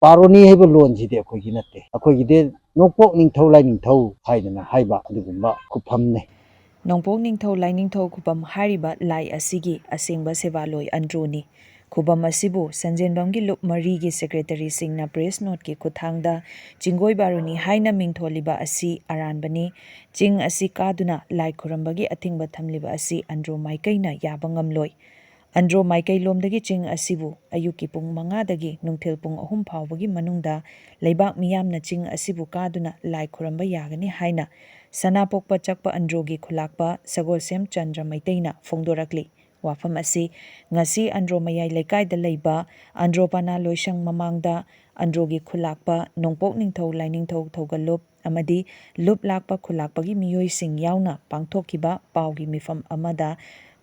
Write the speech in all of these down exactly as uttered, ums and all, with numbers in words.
ꯄꯥꯔꯣꯅꯤ ꯍꯥꯏꯕ ꯂꯣꯟꯁꯤꯗꯤ ꯑꯩꯈꯣꯏꯒꯤ ꯅꯠꯇꯦ꯫ ꯑꯩꯈꯣꯏꯒꯤꯗꯤ ꯅꯣꯡꯄꯣꯛ ꯅꯤꯡꯊꯧ ꯂꯥꯏꯅꯤꯡꯊꯧ ꯍꯥꯏꯗꯅ ꯍꯥꯏꯕ ꯑꯗꯨꯒꯨꯝꯕ ꯈꯨꯐꯝꯅꯤ꯫ ꯅꯣꯡꯄꯣꯛ ꯅꯤꯡꯊꯧ ꯂꯥꯏꯅꯤꯡꯊꯧ ꯈꯨꯕꯝ ꯍꯥꯏꯔꯤꯕ ꯂꯥꯏ ꯑꯁꯤꯒꯤ ꯑꯁꯦꯡꯕ ꯁꯦꯕꯥꯂꯣꯏ ꯑꯟꯗ꯭ꯔꯣꯅꯤ꯫ ꯈꯨꯕꯝ ꯑꯁꯤꯕꯨ ꯁꯟꯖꯦꯟꯕꯝꯒꯤ ꯂꯨꯞ ꯃꯔꯤꯒꯤ ꯁꯦꯀ꯭ꯔꯦꯇꯔꯤꯁꯤꯡꯅ ꯄ꯭ꯔꯦꯁ ꯅꯣꯠꯀꯤ ꯈꯨꯠꯊꯥꯡꯗ ꯆꯤꯡꯒꯣꯏ ꯕꯥꯔꯨꯅꯤ ꯍꯥꯏꯅ ꯃꯤꯡꯊꯣꯜꯂꯤꯕ ꯑꯁꯤ ꯑꯔꯥꯟꯕꯅꯤ꯫ ꯆꯤꯡ ꯑꯁꯤ ꯀꯥꯗꯨꯅ ꯂꯥꯏ ꯈꯨꯔꯝꯕꯒꯤ ꯑꯊꯤꯡꯕ ꯊꯝꯂꯤꯕ ꯑꯁꯤ ꯑꯟꯗ꯭ꯔꯣ ꯃꯥꯏꯀꯩꯅ ꯌꯥꯕ ꯉꯝꯂꯣꯏ꯫ ꯑꯟꯗ꯭ꯔꯣ ꯃꯥꯏꯀꯩꯂꯣꯝꯗꯒꯤ ꯆꯤꯡ ꯑꯁꯤꯕꯨ ꯑꯌꯨꯛꯀꯤ ꯄꯨꯡ ꯃꯉꯥꯗꯒꯤ ꯅꯨꯡꯊꯤꯜ ꯄꯨꯡ ꯑꯍꯨꯝ ꯐꯥꯎꯕꯒꯤ ꯃꯅꯨꯡꯗ ꯂꯩꯕꯥꯛ ꯃꯤꯌꯥꯝꯅ ꯆꯤꯡ ꯑꯁꯤꯕꯨ ꯀꯥꯗꯨꯅ ꯂꯥꯏ ꯈꯨꯔꯝꯕ ꯌꯥꯒꯅꯤ ꯍꯥꯏꯅ ꯁꯅꯥꯄꯣꯛꯄ ꯆꯛꯄ ꯑꯟꯗ꯭ꯔꯣꯒꯤ ꯈꯨꯂꯥꯛꯄ ꯁꯒꯣꯜꯁꯦꯝ ꯆꯟꯗ꯭ꯔ ꯃꯩꯇꯩꯅ ꯐꯣꯡꯗꯣꯔꯛꯂꯤ꯫ ꯋꯥꯐꯝ ꯑꯁꯤ ꯉꯁꯤ ꯑꯟꯗ꯭ꯔꯣ ꯃꯌꯥꯏ ꯂꯩꯀꯥꯏꯗ ꯂꯩꯕ ꯑꯟꯗ꯭ꯔꯣ ꯄꯅꯥ ꯂꯣꯏꯁꯪ ꯃꯃꯥꯡꯗ ꯑꯟꯗ꯭ꯔꯣꯒꯤ ꯈꯨꯂꯥꯛꯄ ꯅꯣꯡꯄꯣꯛ ꯅꯤꯡꯊꯧ ꯂꯥꯏꯅꯤꯡꯊꯧ ꯊꯧꯒꯜꯂꯨꯞ ꯑꯃꯗꯤ ꯂꯨꯞ ꯂꯥꯛꯄ ꯈꯨꯂꯥꯛꯄꯒꯤ ꯃꯤꯑꯣꯏꯁꯤꯡ ꯌꯥꯎꯅ ꯄꯥꯡꯊꯣꯛꯈꯤꯕ ꯄꯥꯎꯒꯤ ꯃꯤꯐꯝ ꯑꯃꯗ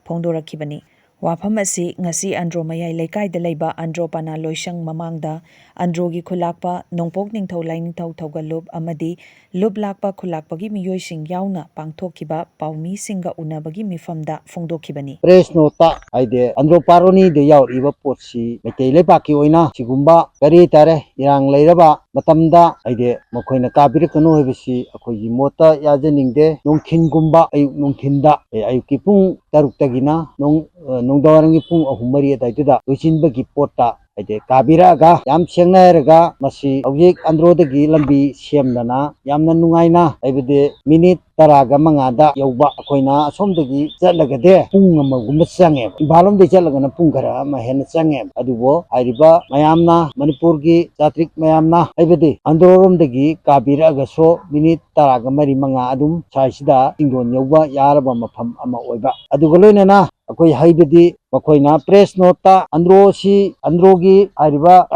ꯐꯣꯡꯗꯣꯔꯛꯈꯤꯕꯅꯤ꯫ ꯋꯥꯐꯝ ꯑꯁꯤ ꯉꯁꯤ ꯑꯟꯗ꯭ꯔꯣ ꯃꯌꯥꯏ ꯂꯩꯀꯥꯏꯗ ꯂꯩꯕ ꯑꯟꯗ꯭ꯔꯣ ꯄꯅꯥ ꯂꯣꯏꯁꯪ ꯃꯃꯥꯡꯗ ꯑꯟꯗ꯭ꯔꯣꯒꯤ ꯈꯨꯂꯥꯛꯄ ꯅꯣꯡꯄꯣꯛ ꯅꯤꯡꯊꯧ ꯂꯥꯏꯅꯤꯡꯊꯧ ꯊꯧꯒꯜꯂꯨꯞ ꯑꯃꯗꯤ ꯂꯨꯞ ꯂꯥꯛꯄ ꯈꯨꯂꯥꯛꯄꯒꯤ ꯃꯤꯑꯣꯏꯁꯤꯡ ꯌꯥꯎꯅ ꯄꯥꯡꯊꯣꯛꯈꯤꯕ ꯄꯥꯎꯃꯤꯁꯤꯡꯒ ꯎꯅꯕꯒꯤ ꯃꯤꯐꯝꯗ ꯐꯣꯡꯗꯣꯛꯈꯤꯕꯅꯤ꯫ ꯄ꯭ꯔꯦꯁ ꯅꯣꯠꯇ ꯍꯥꯏꯗꯤ ꯑꯟꯗ꯭ꯔꯣ ꯄꯥꯔꯣꯅꯤꯗ ꯌꯥꯎꯔꯤꯕ ꯄꯣꯠꯁꯤ ꯃꯩꯇꯩ ꯂꯩꯕꯥꯛꯀꯤ ꯑꯣꯏꯅ ꯁꯤꯒꯨꯝꯕ ꯀꯔꯤ ꯍꯥꯏꯇꯥꯔꯦ ꯏꯔꯥꯡ ꯂꯩꯔꯕ ꯃꯇꯝꯗ ꯍꯥꯏꯗꯤ ꯃꯈꯣꯏꯅ ꯀꯥꯕꯤꯔꯛꯀꯅꯨ ꯍꯥꯏꯕꯁꯤ ꯑꯩꯈꯣꯏꯒꯤ ꯃꯣꯠꯇ ꯌꯥꯖꯅꯤꯡꯗꯦ꯫ ꯅꯨꯡꯊꯤꯟꯒꯨꯝꯕ ꯑꯌꯨꯛ ꯅꯨꯡꯊꯤꯟꯗ ꯑꯦ, ꯑꯌꯨꯛꯀꯤ ꯄꯨꯡ ꯇꯔꯨꯛꯇꯒꯤꯅ ꯅꯨꯡ-, ꯑ, ꯅꯨꯡꯗꯥꯡꯋꯥꯏꯔꯝꯒꯤ ꯄꯨꯡ ꯑꯍꯨꯝ ꯃꯔꯤ ꯑꯗꯨꯋꯥꯏꯗꯨꯗ ꯂꯣꯏꯁꯤꯟꯕꯒꯤ ꯄꯣꯠꯇ ꯍꯥꯏꯗꯤ ꯀꯥꯕꯤꯔꯛꯑꯒ ꯌꯥꯝ ꯁꯦꯡꯅ ꯍꯥꯏꯔꯒ ꯃꯁꯤ ꯍꯧꯖꯤꯛ ꯑꯟꯗ꯭ꯔꯣꯗꯒꯤ ꯂꯝꯕꯤ ꯁꯦꯝꯗꯅ ꯌꯥꯝꯅ ꯅꯨꯡꯉꯥꯏꯅ ꯍꯥꯏꯕꯗꯤ ꯃꯤꯅꯤꯠ ꯇꯔꯥꯒ ꯃꯉꯥꯗ ꯌꯧꯕ꯫ ꯑꯩꯈꯣꯏꯅ ꯑꯁꯣꯝꯗꯒꯤ ꯆꯠꯂꯒꯗꯤ ꯄꯨꯡ ꯑꯃꯒꯨꯝꯕ ꯆꯪꯉꯦꯕ꯫ ꯏꯝꯐꯥꯜ ꯂꯣꯝꯗꯒꯤ ꯆꯠꯂꯒꯅ ꯄꯨꯡ ꯈꯔ ꯑꯃ ꯍꯦꯟꯅ ꯆꯪꯉꯦꯕ꯫ ꯑꯗꯨꯕꯨ ꯍꯥꯏꯔꯤꯕ ꯃꯌꯥꯝꯅ, ꯃꯅꯤꯄꯨꯔꯒꯤ ꯆꯥꯇ꯭ꯔꯤꯛ ꯃꯌꯥꯝꯅ ꯍꯥꯏꯕꯗꯤ ꯑꯟꯗ꯭ꯔꯣꯔꯣꯝꯗꯒꯤ ꯀꯥꯕꯤꯔꯛꯑꯒꯁꯨ ꯃꯤꯅꯤꯠ ꯇꯔꯥꯒ ꯃꯔꯤ ꯃꯉꯥ ꯑꯗꯨꯝ ꯁ꯭ꯋꯥꯏꯁꯤꯗ ꯆꯤꯡꯗꯣꯟ ꯌꯧꯕ ꯌꯥꯔꯕ ꯃꯐꯝ ꯑꯃ ꯑꯣꯏꯕ꯫ ꯑꯗꯨꯒ ꯂꯣꯏꯅꯅ ꯑꯩꯈꯣꯏ ꯍꯥꯏꯕꯗꯤ ꯃꯈꯣꯏꯅ ꯄ꯭ꯔꯦꯁ ꯅꯣꯠꯇ ꯑꯟꯗ꯭ꯔꯣꯁꯤ, ꯑꯟꯗ꯭ꯔꯣꯒꯤ ꯍꯥꯏꯔꯤꯕ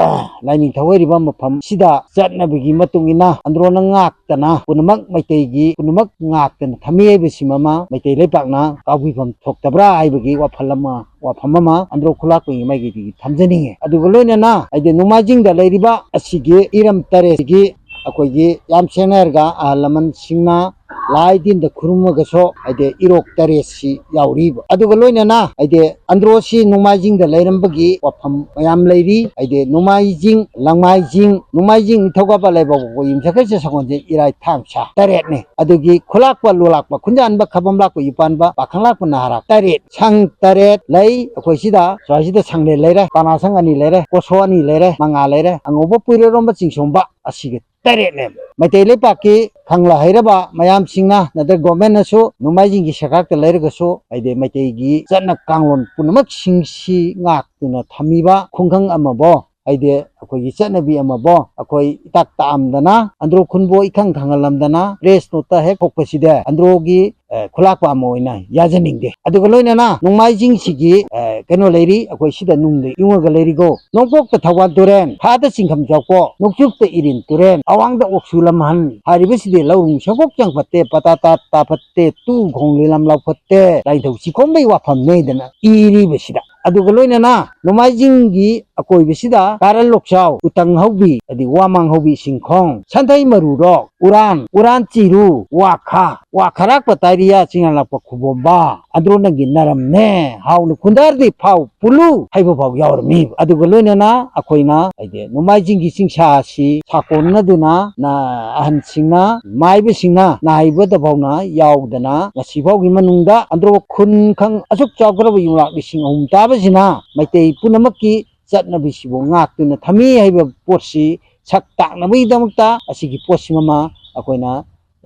ꯂꯥꯏꯅꯤꯡꯊꯧ ꯑꯣꯏꯔꯤꯕ ꯃꯐꯝꯁꯤꯗ ꯆꯠꯅꯕꯤꯒꯤ ꯃꯇꯨꯡ ꯏꯟꯅ ꯑꯟꯗ꯭ꯔꯣꯅ ꯉꯥꯛꯇꯅ ꯄꯨꯝꯅꯃꯛ ꯃꯩꯇꯩꯒꯤ ꯄꯨꯝꯅꯃꯛ ꯉꯥꯛꯇꯅ ꯊꯝꯃꯤ ꯍꯥꯏꯕꯁꯤꯃ ꯃꯩꯇꯩ ꯂꯩꯄꯥꯛꯅ ꯀꯥꯎꯕꯤꯐꯝ ꯊꯣꯛꯇꯕ꯭ꯔꯥ ꯍꯥꯏꯕꯒꯤ ꯋꯥꯐꯜ ꯑꯃ, ꯋꯥꯐꯝ ꯑꯃ ꯑꯟꯗ꯭ꯔꯣ ꯈꯨꯂꯥꯛꯄꯒꯤ ꯃꯥꯏꯀꯩꯗꯒꯤ ꯊꯝꯖꯅꯤꯡꯉꯤ꯫ ꯑꯗꯨꯒ ꯂꯣꯏꯅꯅ ꯍꯥꯏꯗꯤ ꯅꯣꯡꯃꯥꯏꯖꯤꯡꯗ ꯂꯩꯔꯤꯕ ꯑꯁꯤꯒꯤ ꯏꯔꯝ ꯇꯔꯦꯠꯁꯤꯒꯤ ꯑꯩꯈꯣꯏꯒꯤ ꯌꯥꯝ ꯁꯦꯡꯅ ꯍꯥꯏꯔꯒ ꯑꯍꯜ ꯂꯃꯟꯁꯤꯡꯅ ꯂꯥꯏ ꯇꯤꯟꯗ ꯈꯨꯔꯨꯝꯃꯒꯁꯨ ꯍꯥꯏꯗꯤ ꯏꯔꯣꯛ ꯇꯔꯦꯠꯁꯤ ꯌꯥꯎꯔꯤꯕ꯫ ꯑꯗꯨꯒ ꯂꯣꯏꯅꯅ ꯍꯥꯏꯗꯤ ꯑꯟꯗ꯭ꯔꯣꯁꯤ ꯅꯣꯡꯃꯥꯏꯖꯤꯡꯗ ꯂꯩꯔꯝꯕꯒꯤ ꯋꯥꯐꯝ ꯃꯌꯥꯝ ꯂꯩꯔꯤ꯫ ꯍꯥꯏꯗꯤ ꯅꯣꯡꯃꯥꯏꯖꯤꯡ, ꯂꯪꯃꯥꯏꯖꯤꯡ, ꯅꯣꯡꯃꯥꯏꯖꯤꯡ, ꯅꯤꯡꯊꯧꯀꯥꯕ, ꯂꯩꯕꯥꯛꯄꯣꯛꯄ, ꯌꯨꯝꯁꯀꯩꯁ, ꯁꯒꯣꯜꯁꯦꯟ, ꯏꯔꯥꯏ, ꯊꯥꯡꯁꯥ ꯇꯔꯦꯠꯅꯦ꯫ ꯑꯗꯨꯒꯤ ꯈꯨꯂꯥꯛꯄ, ꯂꯣꯂꯥꯛꯄ, ꯈꯨꯟꯖꯥꯟꯕ, ꯈꯕꯝ ꯂꯥꯛꯄ, ꯌꯨꯄꯥꯟꯕ, ꯄꯥꯈꯪ ꯂꯥꯛꯄ, ꯅꯍꯥꯔꯥꯛ ꯇꯔꯦꯠ, ꯁꯪ ꯇꯔꯦꯠ ꯂꯩ꯫ ꯑꯩꯈꯣꯏ ꯁꯤꯗ, ꯁ꯭ꯋꯥꯏꯁꯤꯗ ꯁꯪꯂꯦꯟ ꯂꯩꯔꯦ, ꯄꯅꯥ ꯁꯪ ꯑꯅꯤ ꯂꯩꯔꯦ, ꯀꯣꯁꯣ ꯑꯅꯤ ꯂꯩꯔꯦ, ꯃꯉꯥ ꯂꯩꯔꯦ, ꯑꯉꯧꯕ ꯄꯨꯏꯔꯣꯏꯔꯣꯝꯕ, ꯆꯤꯡꯁꯣꯝꯕ, ꯑꯁꯤꯒ ꯇꯔꯦꯠꯅꯦꯕ꯫ ꯃꯩꯇꯩ ꯂꯩꯄꯥꯛꯀꯤ ꯈꯪꯂ ꯍꯩꯔꯕ ꯃꯌꯥꯝꯁꯤꯡꯅ ꯅꯠꯇ꯭ꯔꯒ ꯒꯣꯔꯃꯦꯟꯅꯁꯨ ꯅꯣꯡꯃꯥꯏꯖꯤꯡꯒꯤ ꯁꯔꯀꯥꯔꯗ ꯂꯩꯔꯒꯁꯨ ꯍꯥꯏꯗꯤ ꯃꯩꯇꯩꯒꯤ ꯆꯠꯅ ꯀꯥꯡꯂꯣꯟ ꯄꯨꯝꯅꯃꯛꯁꯤꯡꯁꯤ ꯉꯥꯛꯇꯨꯅ ꯊꯝꯃꯤꯕ ꯈꯨꯡꯒꯪ ꯑꯃꯕꯣ, ꯍꯥꯏꯗꯤ ꯑꯩꯈꯣꯏꯒꯤ ꯆꯠꯅꯕꯤ ꯑꯃꯕꯣ, ꯑꯩꯈꯣꯏ ꯏꯇꯥꯛ ꯇꯥꯛꯑꯝꯗꯅ, ꯑꯟꯗ꯭ꯔꯣ ꯈꯨꯟꯕꯣ ꯏꯈꯪ ꯈꯪꯍꯜꯂꯝꯗꯅ, ꯄ꯭ꯔꯦꯁ ꯅꯣꯠꯇ ꯍꯦꯛ ꯊꯣꯛꯄꯁꯤꯗ ꯑꯟꯗ꯭ꯔꯣꯒꯤ ꯑꯦ, ꯈꯨꯂꯥꯛꯄ ꯑꯃ ꯑꯣꯏꯅ ꯌꯥꯖꯅꯤꯡꯗꯦ꯫ ꯑꯗꯨꯒ ꯂꯣꯏꯅꯅ ꯅꯣꯡꯃꯥꯏꯖꯤꯡꯁꯤꯒꯤ, ꯑꯦ, ꯀꯩꯅꯣ ꯂꯩꯔꯤ, ꯑꯩꯈꯣꯏ ꯁꯤꯗ ꯅꯨꯡꯗ ꯌꯨꯡꯉꯒ ꯂꯩꯔꯤꯀꯣ꯫ ꯅꯣꯡꯄꯣꯛꯇ ꯊꯧꯕꯥꯜ ꯇꯨꯔꯦꯟ, ꯈꯥꯗ ꯆꯤꯡꯈꯝ ꯆꯥꯎꯀꯣ, ꯅꯣꯡꯆꯨꯞꯇ ꯏꯔꯤꯟ ꯇꯨꯔꯦꯟ, ꯑꯋꯥꯡꯗ ꯑꯣꯛꯁꯨ ꯂꯝꯍꯟ꯫ ꯍꯥꯏꯔꯤꯕꯁꯤꯗꯤ ꯂꯧꯔꯨꯡ ꯁꯦꯕꯣꯛ ꯆꯪ ꯐꯠꯇꯦ, ꯄꯇꯥ ꯇꯥ ꯇꯥ ꯐꯠꯇꯦ, ꯇꯨ ꯈꯣꯡ ꯂꯤꯂꯝ ꯂꯥꯎ ꯐꯠꯇꯦ, ꯂꯥꯏꯅꯤꯡꯊꯧ ꯆꯤꯈꯣꯝꯕꯩ ꯋꯥꯐꯝꯅꯦꯗꯅ ꯏꯔꯤꯕꯁꯤꯗ꯫ ꯑꯗꯨꯒ ꯂꯣꯏꯅꯅ ꯅꯣꯡꯃꯥꯏꯖꯤꯡꯒꯤ ꯑꯀꯣꯏꯕꯁꯤꯗ ꯀꯥꯔꯜ ꯂꯣꯛꯆꯥꯎ, ꯎꯇꯪ ꯍꯧꯕꯤ, ꯑꯗꯩ ꯋꯥꯃꯥꯡ ꯍꯧꯕꯤ ꯁꯤꯡꯈꯣꯡ, ꯁꯟꯊꯩ ꯃꯔꯨꯔꯣꯛ, ꯎꯔꯥꯟ, ꯎꯔꯥꯟ ꯆꯤꯔꯨ, ꯋꯥꯈꯥ, ꯋꯥ ꯈꯔꯥꯛꯄ ꯇꯥꯏꯔꯤꯌꯥ, ꯆꯤꯡꯉꯥꯂꯛꯄ ꯈꯨꯕꯣꯝꯕ, ꯑꯗꯨ ꯅꯪꯒꯤ ꯅꯔꯝꯅꯦ, ꯍꯥꯎꯅ ꯈꯨꯟꯗꯥꯔꯗꯤ ꯐꯥꯎ ꯄꯨꯂꯨ ꯍꯥꯏꯕ ꯐꯥꯎ ꯌꯥꯎꯔꯝꯃꯤ꯫ ꯑꯗꯨꯒ ꯂꯣꯏꯅꯅ ꯑꯩꯈꯣꯏꯅ ꯍꯥꯏꯗꯤ ꯅꯣꯡꯃꯥꯏꯖꯤꯡꯒꯤ ꯆꯤꯡꯁꯥ ꯑꯁꯤ ꯁꯥꯀꯣꯟꯅꯗꯨꯅ ꯅ-, ꯑꯍꯟꯁꯤꯡꯅ, ꯃꯥꯏꯕꯁꯤꯡꯅ ꯅꯥꯏꯕꯗ ꯐꯥꯎꯅ ꯌꯥꯎꯗꯅ ꯉꯁꯤ ꯐꯥꯎꯒꯤ ꯃꯅꯨꯡꯗ ꯑꯟꯗ꯭ꯔꯣ ꯈꯨꯟꯈꯪ ꯑꯁꯨꯛ ꯆꯥꯎꯈ꯭ꯔꯕ ꯌꯨꯝꯂꯥꯛ ꯂꯤꯁꯤꯡ ꯑꯍꯨꯝ ꯇꯥꯕꯁꯤꯅ ꯃꯩꯇꯩ ꯄꯨꯝꯅꯃꯛꯀꯤ ꯆꯠꯅꯕꯤꯁꯤꯕꯨ ꯉꯥꯛꯇꯨꯅ ꯊꯝꯃꯤ ꯍꯥꯏꯕ ꯄꯣꯠꯁꯤ ꯁꯛ ꯇꯥꯛꯅꯕꯒꯤꯗꯃꯛꯇ ꯑꯁꯤꯒꯤ ꯄꯣꯠꯁꯤꯃ ꯑꯩꯈꯣꯏꯅ,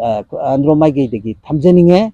ꯑ, ꯑꯟꯗ꯭ꯔꯣ ꯃꯥꯏꯀꯩꯗꯒꯤ ꯊꯝꯖꯅꯤꯡꯉꯦ꯫